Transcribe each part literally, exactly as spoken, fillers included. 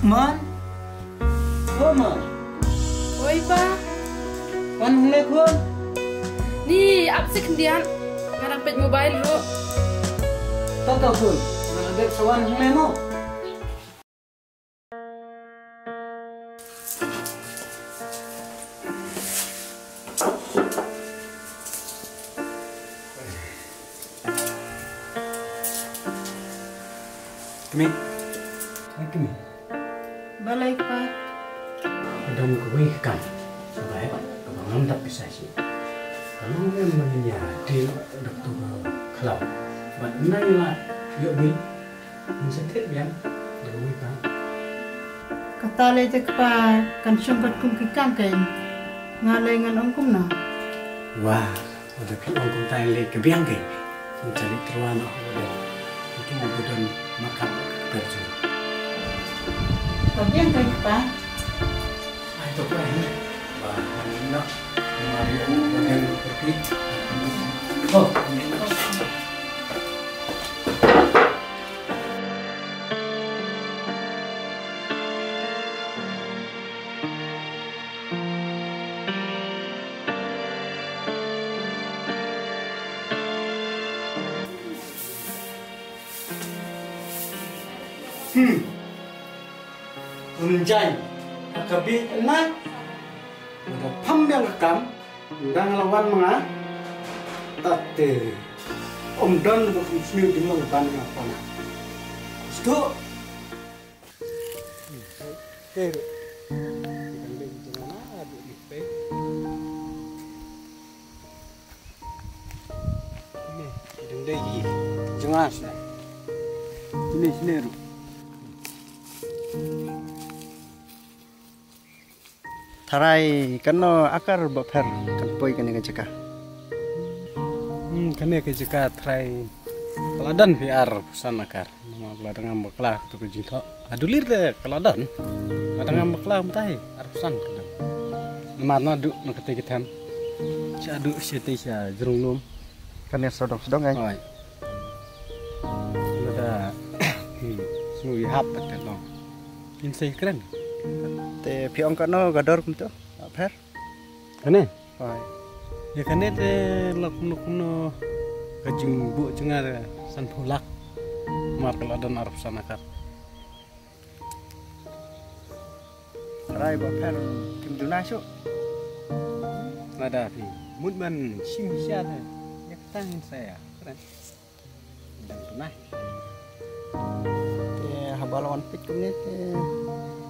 Mon? O Mon? Oi pa. Wan hangne khun. Ni ap sik ndian. Nga dang peit mobile ruh. To to khun. Nga la dep sa wan hangne mo. Kmie. Hai kmie. Balei pa? Ka don kawei ka kam kaba heh kaba ngam dap pisa shuh. Ka long em ma ngi ïa dei da katu ka khlaw. Bad ynda ngi la ïoh bill, ngin sa thied biang da kawei pat. Kata lei te kpa, kan shong katkum ki kam kein. Nga lei ngan ong kumno? Wah. Lada phi ong kumta lei ka biang kein. Ym sa leit tyrwa noh lada utu uba don markhap ka kper jong. Ka biang kein kpa. Ai to kpa hi. Ba han noh. Mar ïa u ba biang ka phi. Oh. Hmm. Un jan. Ka bit na. Uda pam biang ka kam. Dang la wan ma nga. Tate. Om don ba kum sniu di mong ban nga pona. Sto. Tharai, kano akar ba pher kan poi kane ka jaka? Hmm, kane ka jaka tharai ka la don phi arphew san akar. Namar ka la dang ngam bakla katu ka jingthoh. Haduh lir te ka la don. Ka la dang ngam bakla mynta hi arphew san ka don. Namar naduh na kata ka them. Sha duh sha te sha jrong lum. Kane sawdong sawdong ai. Oi. Lada, hmm, sngew ïahap pat te long. Ngin sa ïakren. Te phi ong kano ka dor kumto? Ba pher? Kane? Hooid. Ïa kane te la kumno kumno ka jingbuh jong nga te sanphew lak. Namar ka la don arphew san akar. Tharai ba pher kim duna shuh. Lada phi mut ban shim shisha te ïa kata ngin sa ïa kren. Dang tunai. Te haba la wan peit kumne te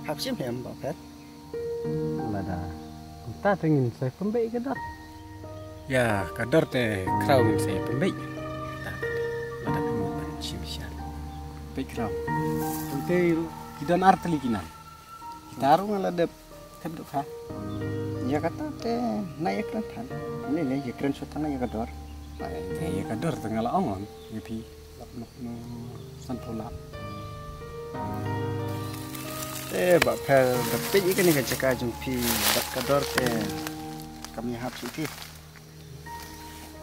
hap shim hem ba pher. Lada kumta te ngin sa pynbeit ka dor. Ïa ka dor te khraw ngin sa pynbeit. Lada phi mut ban shim shisha. Peit khraw. Te ki don ar tylli ki nam. Kita ruh nga la dep thep duh kha. Ïa kata te na ïa kren than. Lei lei ïa kren shu tang ïa ka dor. Ba ïa ka dor te nga la ong ïa phi lak nok no sanphew lak. Te ba pher da peit ïa kane ka jaka jong phi bad ka dor te kam ïahap shuh phi.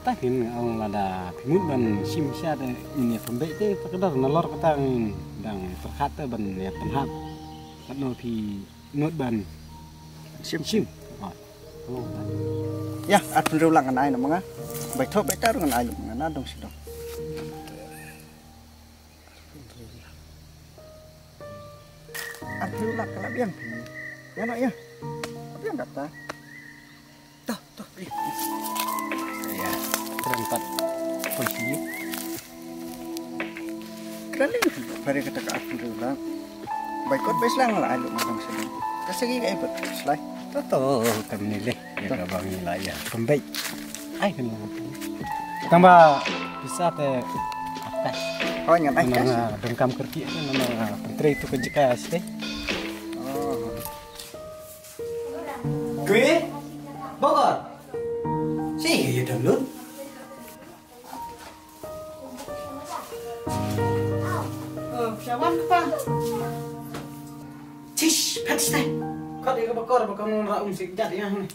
Tang ngin ong lada phi mut ban shim shisha te ngin ïa pynbeit te ka dor nalor kata ngin dang pyrkhat te ban ïa pynhap. Katno phi mut ban shim shim. Ïa, arphew hynriew lak ngan ai na ma nga. Bai thoh bai ta ruh ngan ai na ma nga na dong shi dong. Arphew lak ka la biang phi. Ïa noh ïa. Ka biang kata. Toh, toh, ïa. Ïa, kren pat. Poi sini. Kren lei phi, pare kata ka arphew hynriew lak. Bai kot bai sla nga la ai lut ma dang sini. Ka segi ka ai pat sla. Toh, toh, kam ni lei. Ïa kaba ngi la ïa pynbeit. Ai kan la. Tang ba pisa te cash. Oh, ngan ai cash. Nga donkam kyrkieh te namar nga pyntrei tu ka jaka sdei. Oh. Kmie? Bokor. Si ïa download. Oh, sha wan kpa. Tish, phet stai. Khot ïa ka bakor, bakor ngan ra um sik jat ïa hangne.